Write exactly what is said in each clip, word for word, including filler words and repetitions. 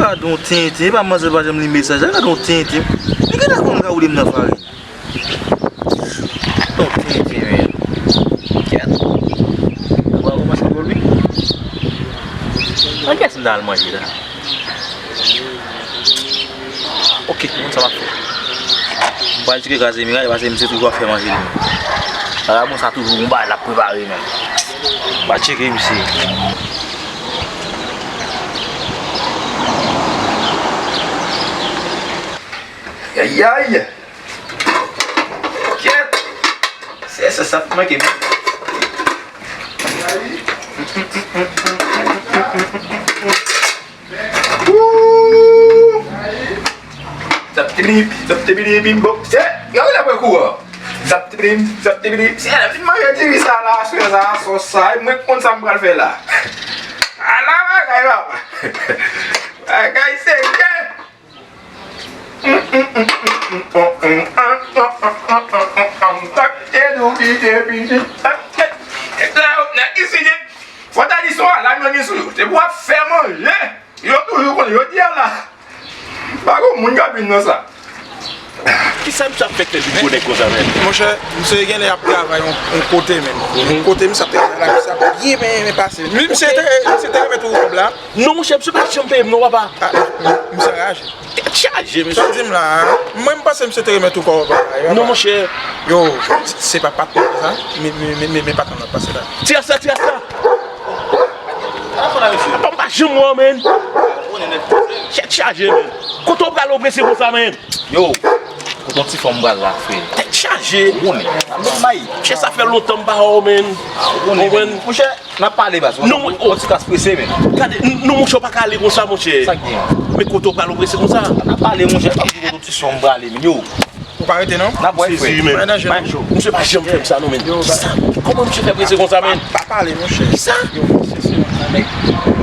Gade yon tenten, e pa manzè pa janm li mesaj la, gade yon tenten. Li gentan konn ka woule m nan farin. Yon tenten, men. Kèt. Ou pa kòmanse dwòl, wi. Nan kiyès m ta al manje la? Ok, m konn sa m ap fè. M pral tcheke Kazimira, paske misye toujou ap fè manje li menm. Vagabon sa toujou gon bagay l ap prepare menm. M pral tcheke misye. Ayayay! Kèt! Se, se sa k manke m. Wouuup! Zap tibidi, zap tibidi, bim, bom. Se, gade la pran kouran. Zap tibidi, zap tibidi. Se, la fin manje diri sa la, aswè sa, sòs sa. E mwen k konn sa m pral fè la. Ala bagay, papa. Bagay serye. Nèg isi, fò ta di se yon alam yo gen sou yo. Se pou ap fè manje. Yo toujou konn jodi a la. Pa gon moun k ap vin nan sa. Kisa misye ap fè k fè vin gwo nèg konsa menm? Monchè, misye genlè ap travay yon, yon kote menm. Kote misye ap travay la, misye ap byen, byen, byen pase. Misye te, misye te remèt ou kòb la? Non, monchè, misye pa janm peye m non, papa. Ah, misye anraje. Tèt chaje, mesye. Sa w di m la a? Mwen, m panse misye te remèt ou kòb, papa. Non, monchè. Yo, se pa patnè sa? Men, men, men, men, men patnè nan pase la. Tira sa, tira sa. Apa m pa janm wè w, menn. Tèt chaje, menn. Kote w pral oprese konsa, menn? Yo, kote yon ti fanm pral la, frè? Tèt chaje. Ou konnen. Chè, sa fè lontan m pa wè w, menn. Ou konnen, menn. Monchè, n ap pale, baz. Non, on ti kas prese, menn. Gade, n-, non, monchè, w pa ka ale konsa, monchè. Sa k gen? Men kote w pral oprese konsa? N ap pale, monchè. Pa kote yon ti fanm pral, menn. Yo. Ou pa rete non? N ap wè, frè. Sezi, menn. Bay cho. Misye pa janm fè m sa non, menn. Kisa? Kòman misye fè prese konsa, menn? Pa, pa pale, monchè. Kisa? Yo, misye se yon nèg,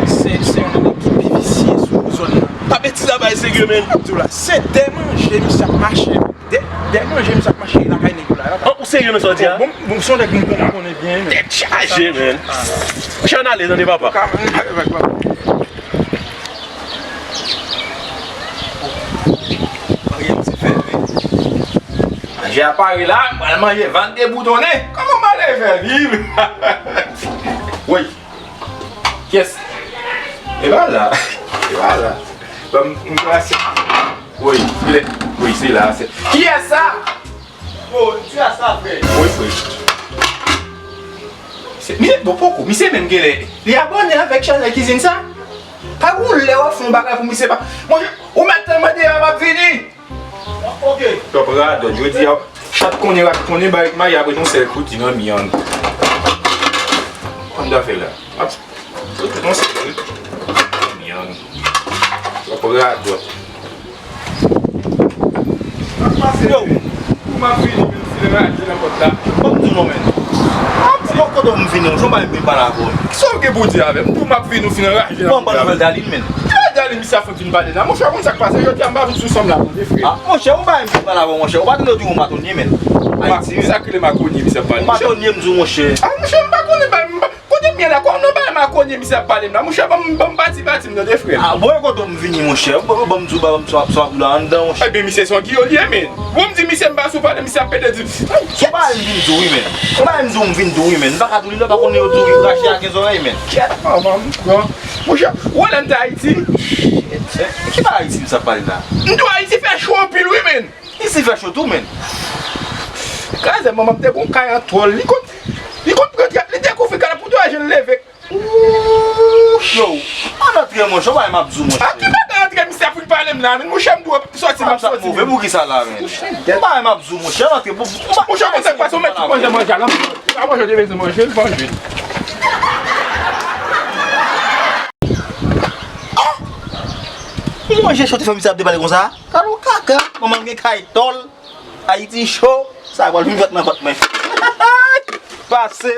se, se yon nèg ki pi visye sou zòn nan. Pa betiz la, bay serye, menn. M ap di w la, se dè manje misye ap mache. Dè, dè manje misye ap mache lakay nèg yo la. An, ou serye nan sa w di a? Bon, bon, se yon nèg m konnen, konnen byen, menn. Tèt chaje, menn. Monchè, ann ale, tande, papa. Ka, ann ale, papa. Manje a pare la, m pral manje vant deboutonnen. Kòman m ale fè viv? Wi. Kiyès? E pa la. E pa la. Ban m, m pase. Wi, se, wi, se la, se. Kiyès sa? Yo, di a sa, frè. Wi, frè. Se, misye, bon, poko, misye menm genlè, li abòne avèk chanèl kizin sa. Pa gon lè w ap fè yon bagay pou misye pa. Monchè, ou mèt tann mande a, m ap vini. Ok. Twòp radòt, jodi a, chat konnen, rat konnen, bay mari apre yon sèl kout, li nan myann. Kòman m ta fè la? Ap, yon sèl kout. Myann. Twòp radòt. Yo. Ou m ap vini, men m fin raje nan pòt la. Ban m di w non, men. Ap di yo kote m vini, ou jwenn bagay m vin pale avè w. Kisa w gen pou di avè m? M di w m ap vini, ou fin raje nan pòt la. Ban m pale nouvèl Dalin, men. Ki nouvèl Dalin, misye ap vin pale la? Monchè, ou konn sa k pase, jodi a m pa vin sou sanm la, tande, frè. Ah, monchè, ou pa vin pale avè w, monchè. Ou pa tande yo di w matonye, men. Ayiti, men. Sa k rele makonye, misye ap pale, monchè. Matonye, m di w, monchè. Ah, monchè, m pa konnen, men. Kote m ye la, kòman nou bay makonye misye ap pale m la? Monchè, ban m, ban m pati, pati m tande, frè m. Ah, bon, e kote m vini, monchè? Bon, ban m di w, ban m sa, sa w la anndan, monchè. Ebyen, misye se yon giyol li ye, men. Bon, m di misye m pa sou pale, misye ap pede di m. Ou pa vin di w wi, men. Ou pa vin di w m vin di w wi, men. M pa ka di w li lè, pa konnen yo di w rache a gen zòrèy, men. Kèt, manman m pran. Monchè, ou wè lè m te Ayiti? Ki pa Ayiti misye ap pale la? M di w Ayiti fè cho anpil wi, men. Isi fè cho tou, men. Kazè manman m te gon kay an tòl. Li konn, li konn pran trèt, li dekouvri kay la pou twa je l leve. Yo, ann antre, monchè, ou pa wè m ap di w, monchè. A ki bagay antre, misye ap vin pale m la, men monchè, m dwe sòti, m ap sòti. Move pou kisa la, men? Ou pa wè m ap di w, monchè, ann antre, pou, pou, monchè, konn sa k pase, ou mèt tout manje, manje a, non? Sa manje, ou te bezwen manje, l manje. Li manje cho te fè misye ap depale konsa? Gade yon kaka, manman l gen kay tòl, Ayiti cho, sa pral vin fèt nan vant mwen. Pase.